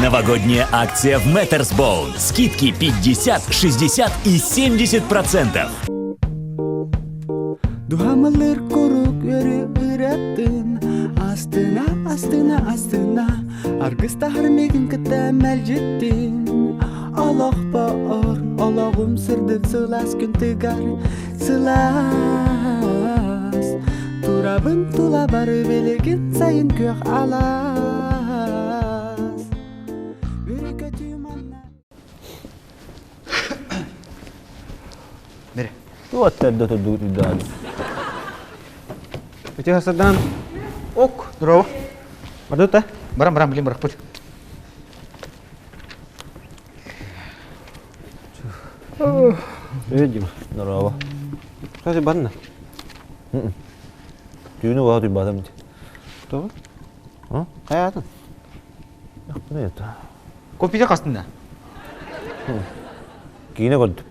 Новогодняя акция в Мэттерсбоун. Скидки 50, 60 и 70 процентов. Дуһамылыр курук өрү ыратын Астына, астына, астына Аргыстаһар мигин кытта мэлдьиттин Олохпор олоҕум сырдык сылаас күн тыгар сылаас Турабын тула бары билигин сайын күөх алаас Үрүкөтүү манна Бери. Туаттарда турдугут үрдэҕин. Үтүө хасардан ок, здорово. Бардыта? Баран баран билин бырахпыт. Привет, Дима. Здорово. Кстати, барна. Түүнү уһа туйбатым. Что? А? Хаятын. Нет. Компьютер хастында. Киинэ көрдүм.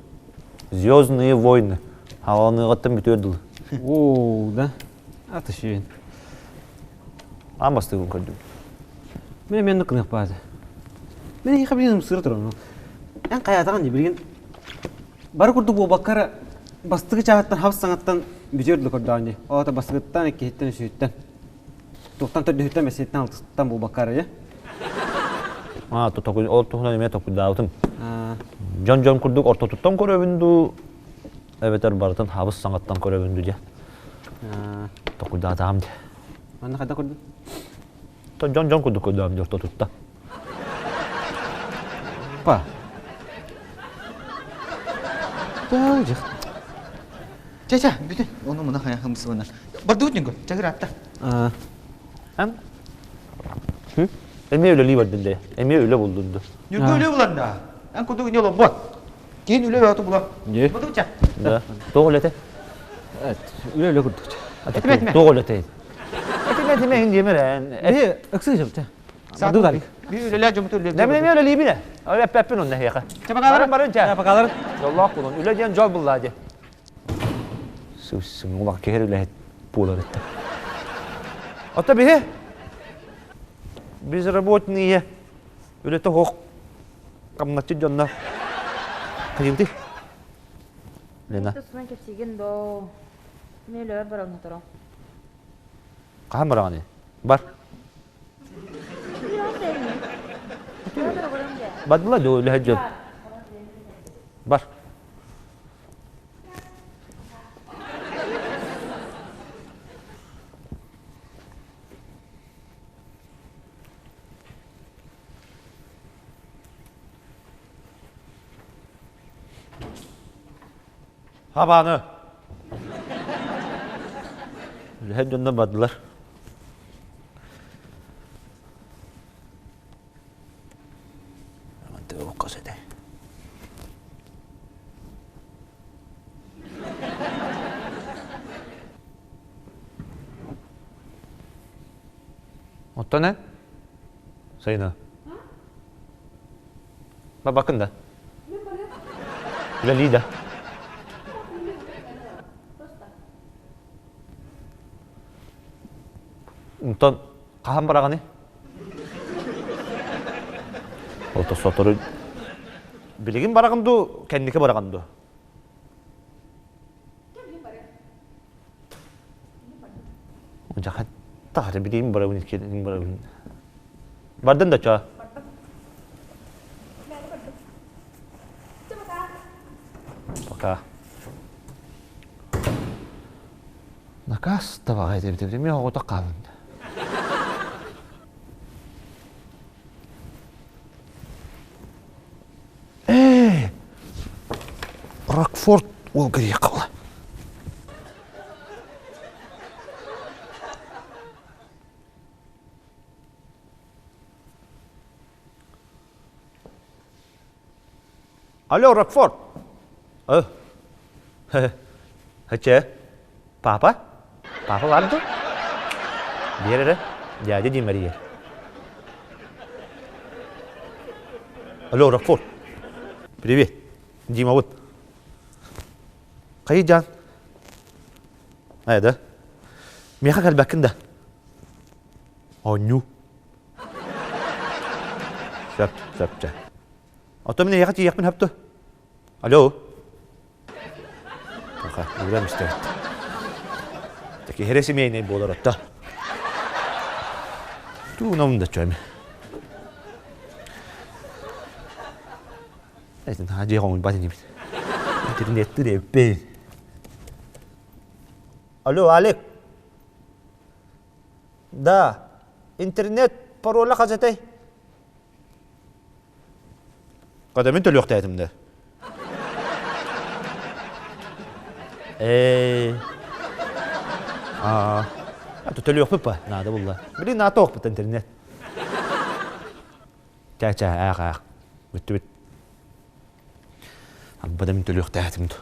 Звездные войны. Хааланыгаттан бүтүөр дылы. Оо, да. Аты шүйен. Аан бастыгын көрдүм. Мен мен кынык баады. Мен иха билин сыр турам. Эн каятаган не билген. Бары курдук буолбаккара бастыгы чаһаттан хабыс саҥаттан бүтүөр дылы көрдөҕүн дии. Оото бастыгыттан, иккиһиттэн, үсүһүттэн. Туохтан төрдүһүттэн, бэсиһиттэн, алтыстан буолбаккара дьэ. Аа, ол туһунан эмиэ токуйдаабытым. Дьон-дьон курдук ортотуттан көрөбүн дуу, эбэтэр барытын хабыс саҥаттан көрөбүн дуу дьэ. Токуйдаатаҕым дьэ. Манна хайда көрдүн? Дьон-дьон курдук көрдөҕүм дьэ ортотуттан. Па. Таажых. Чэ, чэ, бүтүн. Ону муна хайа хымсыланар. Бардыбыт ньугу, чагыр атта. Ам? Эмиэ үлэлии бардын дэ. Эмиэ үлэ булдун ду. Ньургу үлэ булан да. Эн курдук не олорбот. Киин үлэ бөҕөтө була. Дьи. Бардыбыт ча. Да. Тоҕо үлэтэ? Үлэ үлэ курдук. Этиме, Тоҕо үлэтэ? Этиме, этиме, иһин диэмэр эн. Би ыксы жып. Саду дарик. Би үлэлээ дьоммуту үлэлээ. Нэмин эмиэ үлэлиибин ээ. Эппэппин онно эһиэхэ. Барын барын чэ. Пакаларын. Дьоллоох булун. Үлэ диэн дьол буллаа дии. Сыҥ улах киһи үлэһит буолар этэ. Ото биһи безработные үлэтэ суох хамначчыт дьонно хайыбытый? Лена. Тусунан кэпсиигин доо. Мен өлөөр баран торо. Хаһан бараҕыный? Бар. Бардылар дуу үлэһит дьон. Бар. Хабаны. Үлэһит дьонно бардылар. Оттон эн? Сайына. Бабакын да. Үлэлии да. Онтон хаһан бараҕыный? Ото сотору билигин бараҕын дуу, кэнники бараҕын дуу? Дьахан тахары билигин барабын, иккиэн барабын. Бардын да чоо. Пока. Наказ табаҕа этибит эмиэ оҕото хаалын. Ээ, Рокфорд уол грех қабыла. Алло, Рокфорд. Э, Хача, папа? Папа бар дуо? Биэр эрэ, дядя Ди Мария. Алло, Рокфорд. Привет. Дима вот. Хайдьаан? Айда. Миэхэ кэлбэккин да? Оонньуу. Сөп, сөп, чэ. Оттон мин эйиэхэ тиийиэхпин сөп дуо? Алло. Тоха, ууран истэбит. Киһи семейный буолар отто. Туунам да чөм. Этин ха дьиэ хоҥуйбат инибит. Интернеттир эппин. Алло, Алек. Да, интернет пароля хас этэй? Хата мин төлүөхтээтим да. Ээ. Аа. Төлүөхпүт па, наада булла. Билин наата оохпут интернет. Чэ-чэ, аах-аах. Бүттүбүт. Арбада мин төлүөхтээтим ду.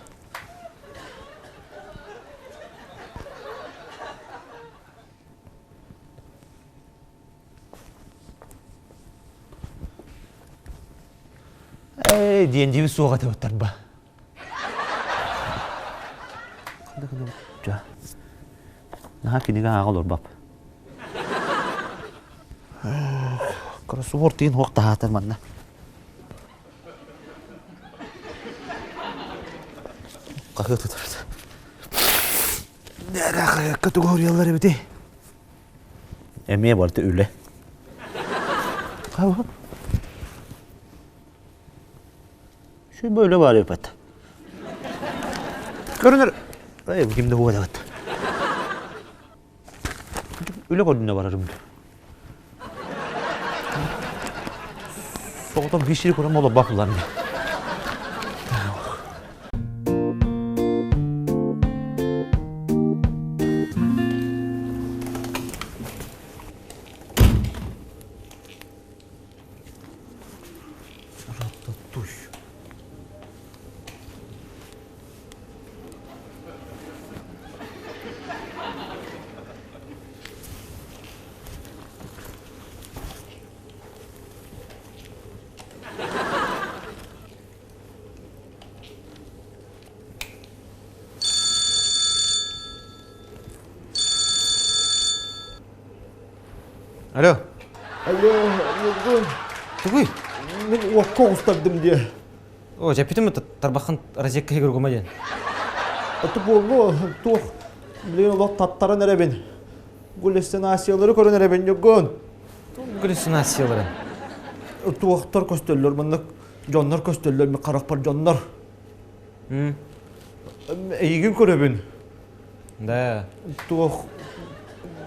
Эй, диэн диэбит суох этэ оттарба. Наһаа кинигэ ааҕа олорбоп. Кроссворд тиин хуох таһаатар манна. Хаһыат тутар. Хаһыакка тугу хоруйаллар эбитий? Эмиэ барыта үлэ. Şu böyle var yapат. Көрүнөр. Эй, кимде хуадабыт. Үлэ көрдүнэ барарым. Соҕотон бишири көрөм оло бакылар. Рататуй. Алло. Алло, Ньургун. Тугуй? Мин уокка оҕустардым диэ. О, дьэппитим тарбаххын розетка иһигэр диэн. Аты буоллу, туох, билигин олох таттаран эрэбин. Галлюцинациялары көрөн эрэбин, Ньургун. Галлюцинациялары? Туохтар көстөллөр, маннык дьоннор көстөллөр, мин харахпар дьоннор. Эйигин көрөбүн. Да. Туох,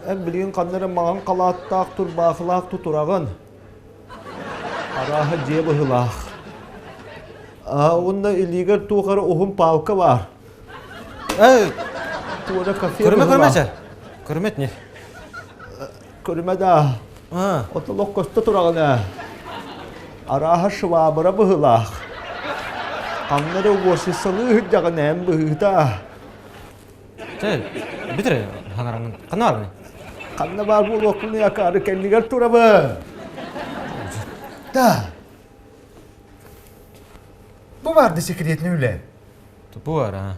эн билигин ханна эрэ маҥан халааттаах, турбаахылаах тутураҕын. Арааһа дьиэ быһыылаах. Аа, уонна илиигэр туох эрэ уһун палка баар. Э, Туора кафе Көрүмэ, көрүмэ быһыылаах. чэ. Көрүмэ не. Көрүмэ да. Аа. Отолох көстө тураҕын ээ. Арааһа швабра быһыылаах. Ханна эрэ уосисалыы сылдьаҕын эн быһыыта. Чэ, бүтэр ханараҥын. Ханна баарбыный? Ханна баар буолуохпунуй акаары кэннигэр турабын. Да. Бу барды секретный үлэ. Бу бар, а.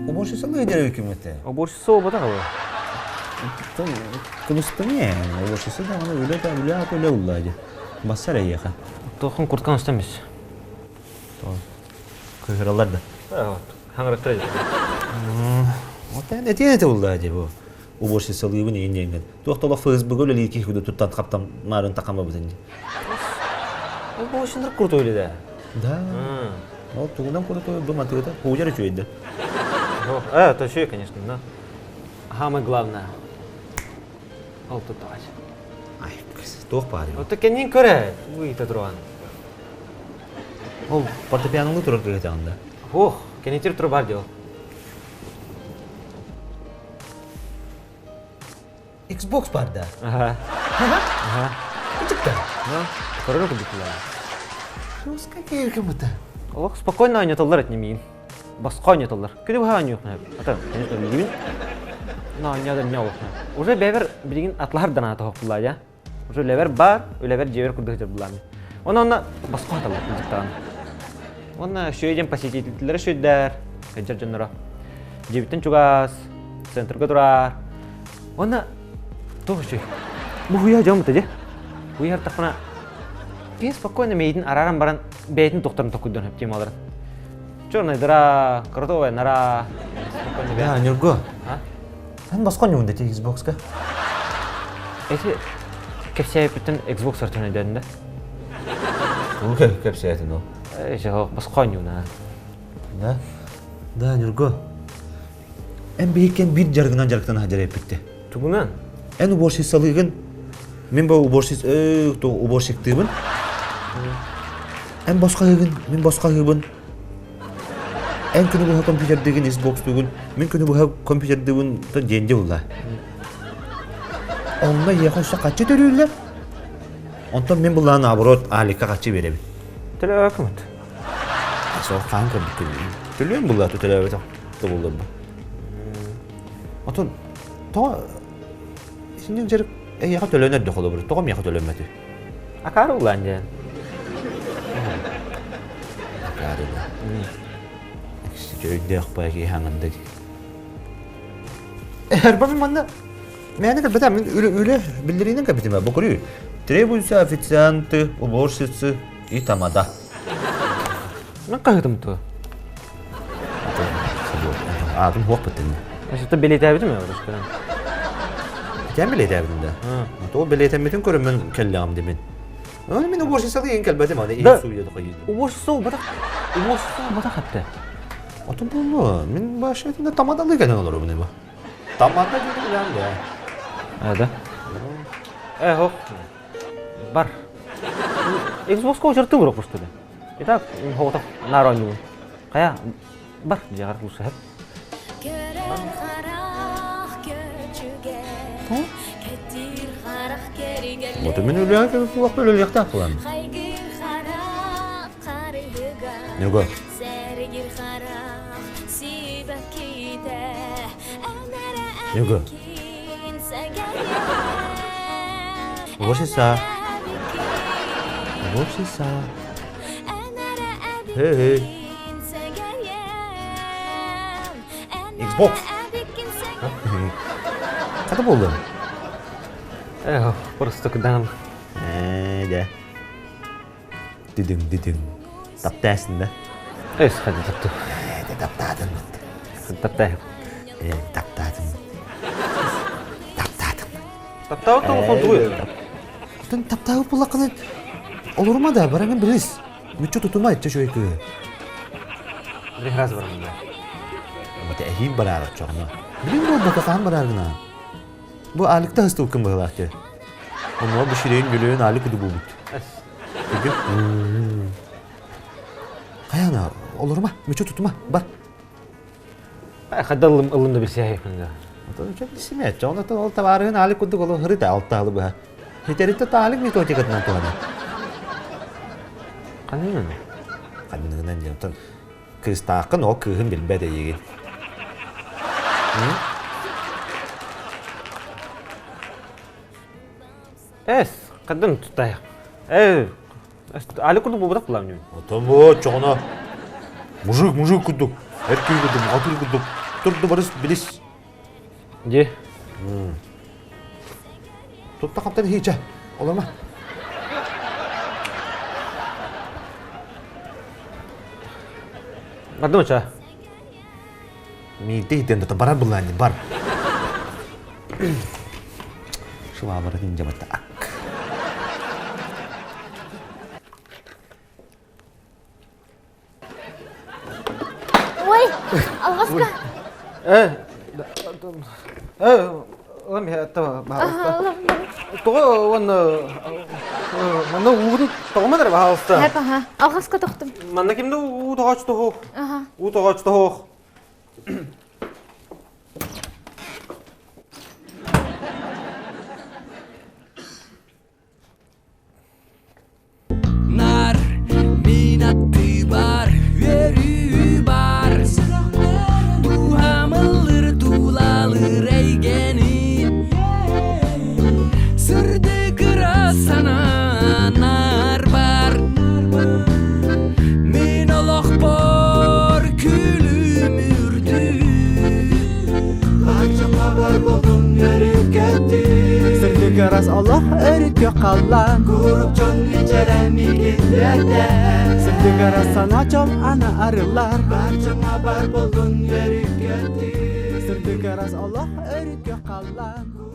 Уборщицалыы дьарык киммите? Уборщица обота кабы. Кыбыстыҥ уборщица даҕаны үлэ да үлэ үлэ улла дии. Бассар эйиэхэ. Тохон курткан устан бис. Кыһыралар да. Хаҥырыктар Отан этиэн этэ улла дии бу. Уборщицалыыбын иин диэҥҥин. Туох да олох ФСБ-га үлэлиир киһи курдук туттан хаптан маарын тахамабытын дии. Уборщиналар крутой да. Да. Ол тугунан крутой бу матыыта худер үчүгэйдэ. Э, это еще, конечно, но самое главное. Ол туттаҕач. Ай, туох баар Оттон кэннин көрө, ыйыта туран. Ол фортепианоны турар кыһытаҕын да. Ох, кэнитир тур бар дел. Xbox бар да. Ага. Ага. Кычыкта. Көрөр курдук Жестко кииркимыта. Олох спокойно ойнотоллор этнемиин. Босхо ойнотоллор. Күнү быһа ойнуохна. Ата, конечно, билигин. Но ойнодо эмне олохна. Уже бэбер билигин атлаһар да наата хоппулаа я. Уже үлэбэр бар, үлэбэр дьиэбэр курдук сылдьар булааммын. Онно онно босхо аталлар кырдьыктаҕын. Уонна үчүгэй диэн посетителлэрэ үчүгэйдэр, сылдьар дьонноро. Дьиэбиттэн чугас, центрга турар. Уонна Туох үчүгэй. Бу хуйа дьон быта дьэ. Хуйа артахпына киһи спокойно мэйитин арааран баран бэйэтин тохторун токуйдон хөп темаларын. Черная дыра, кротовая нора. Спокойно Да, Нюрго. А? Эн босхо ньуун дати Xbox-ка. Эти кэпсээппиттэн Xbox артын өйдөөн да. Тугу кэпсээтин ол? Э, босхо ньууна. Да. Да, Нюрго. Эн биһиккен биир дьарыгынан дьарыктана сылдьар эппитте. Тугунан? Эн уборщицалыыгын. Мин бу уборщиц уборщиктыыбын. Эн босхо аһыыгын, мин босхо аһыыбын. Эн күнү быһа компьютердыгын, Xbox-тугун, мин күнү быһа компьютердыыбын диэн дьылла. Онно эйиэхэ өссө хаччы төрүүллэр. Онтон мин булаан наоборот Алика хаччы биэрэбин. Төлөөкүмүт. Сол хаан көрбүккүн. Төлүөм булла төлөөбөтөх тобулларбын. Отон тоҕо итинник дьарык эйиэхэ төлөнөр да холобур, тоҕо миэхэ төлөммөтүй? Акаары улаан диэн. Акаары да. Өйдөөх баа киһи хаҥында дии. Эрбами манна мээнэ кэлбэтэ мин үлэ үлэ биллэриинэн кэлбитим бу көрүү. Требуются официанты, уборщицы и тамада. Мен хаһытым туо. Аатын хуох быттын. Что билетээбитим ээ урускан. Тэн билетээбитим да. То билетэммитин көрөммүн кэллэҕим димин. Аны мин уборщицалыы иин кэлбэтим аны иин сууйа дохойын. Уборщица убатах уборщица убатах хатта. Отон боллу. Мин башайтында тамадалыы кэлэн олоробун эба. Тамада диэн билэм да. А да. Э, хоп. Бар. Xbox-ка учартыы урок просто. Итак, хоҕотох наар оонньуубун. Хайа, бар дьиэҕэр лучше Вот мин үлэҕэ кэлбит үлэлиэхтээх буолан. Ньургу. Ньургу. Уборщица. Уборщица. Хей-хей. Xbox. Хата буоллун? Э, просто кыдан. Ээ, дэ. Дидиҥ, дидиҥ. Таптаасың да? Эс, хadi тапту. Ээ, дэ таптаатым. Таптаа. Ээ, таптаатым. Таптаатым. Таптаабыт телефон тугуй? Тын таптаабыт буллаххына олорума да бараҥын билис. Мүччү тутума иччэ үчүгэй кыыһы. Билин раз барамын да. Мата эһиил бараар оччоҕуна. Билин буолбакка хаһан барааргына. Бу Аликта хыстыбыккын быһылаах дии. Онуоха бу сирэйин дьөлөйөн Алик кудук буолбут. Хайана, олорума, мүччү тутума, бар. Хадда ыллым ыллым да билсиэхпин да. Билсимэ, онтон ол табаарыһын Алик курдук олох ырыта алтаалы быһа. Хитеритте таалик методикатынан туһана. Ханныгынан? Ханныгынан диэн оттон кыыстааххын ол кыыһын билбэт эйигин. Эс, хаддан тутайық. Э, Али курдук буолбатах буолаам Отон бу чоҕуна мужик мужик курдук, эр киһи курдук, атыр курдук турду барыс билис. Дьи. Тутта хаптан иһиичэ, олорма. Бардым оча. Миитэ иһитэн да барар былаанньы бар. Швабратын дьабатта ак. Ой, алҕаска. Э, э, ылам это баһаалыста. Тоҕо уонна манна уубутун тоҕума эрэ баһаалыста. Хэп аха. Алҕаска тохтум. Манна кимде уу тоҕооч тоһуох. Аха. Уу тоҕооч тоһуох. Нар мин аттыбар үөрүү бар Дууһамылыр тулалыр эйгэни Сырдык ыра санаанар бар Мин олохпор күлүм үрдүү Акчамга бар болдун берекети. Сырдык ырас олох өрүккө халлаан Курук дьон мичээрэ миигин үөрдэ Сырдык ырас санаа чол ана арыллар Бар дьоҥҥо бар буоллун үөрүү-көтүү Сырдык ырас олох өрүккө халлаан.